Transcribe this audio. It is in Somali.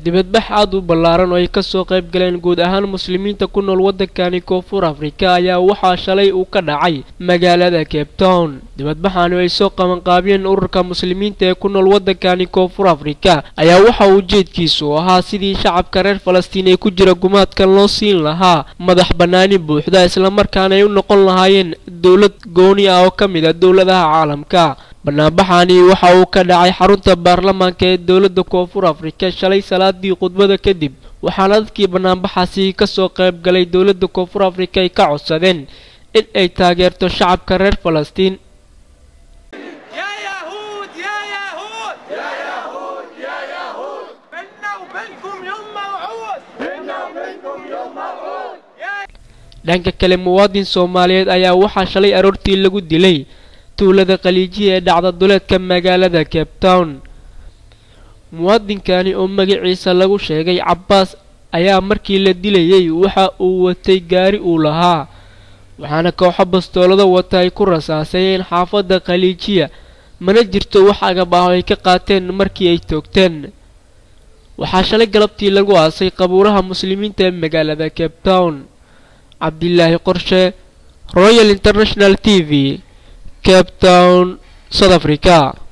Dibadbax aad u ballaaran oo ay kasoo qayb galeen guud ahaan muslimiinta ku nool waddankani Koonfur Afrika ayaa waxaa shalay uu ka dhacay magaalada Cape Town. Dibadbaxani oo ay soo qabanqaabiyeen ururka muslimiinta ee ku nool waddankani Koonfur Afrika ayaa waxa ujeedkiisu ahaa sidii shacabka reer Falastiin ee ku jira gumaadkan loo siin lahaa madax bannaani buuxda, islamarkaana ay u noqon lahaayeen dowlad gooni ah oo ka mid ah dowladaha caalamka. Banaanbaxani waxa uu ka dhacay xarunta baarlamaanka ee dowladda Koonfur Afrika shalay salaadii khudbada kadib, waxaana dadkii banaanbaxaasi kasoo qayb galay dowladda Koonfur Afrika ay ka codsadeen in ay taageerto shacabka reer Falastiin. يا يهود يا يهود يا يهود يا يهود، بيننا وبينكم يوم موعود، بيننا وبينكم يوم موعود. Dhanka kale, muwaadin Soomaaliyeed ayaa waxaa shalay aroortii lagu dilay tuulada Khaliijiya ee dhacda duleedka magaalada Cape Town. Muwaadinkani oo magaciisa lagu sheegay Cabbaas ayaa markii la dilayay waxa uu watay gaari uu lahaa, waxaana kooxo bastoolado wata ay ku rasaasayeen xaafadda Khaliijiya. Mana jirto wax agab ah oo ay ka qaateen markii ay toogteen. Waxaa shalay galabtii lagu aasay qabuuraha muslimiinta ee magaalada Cape Town. Cabdilaahi Qorshe, Royal International TV, Cape Town, South Africa.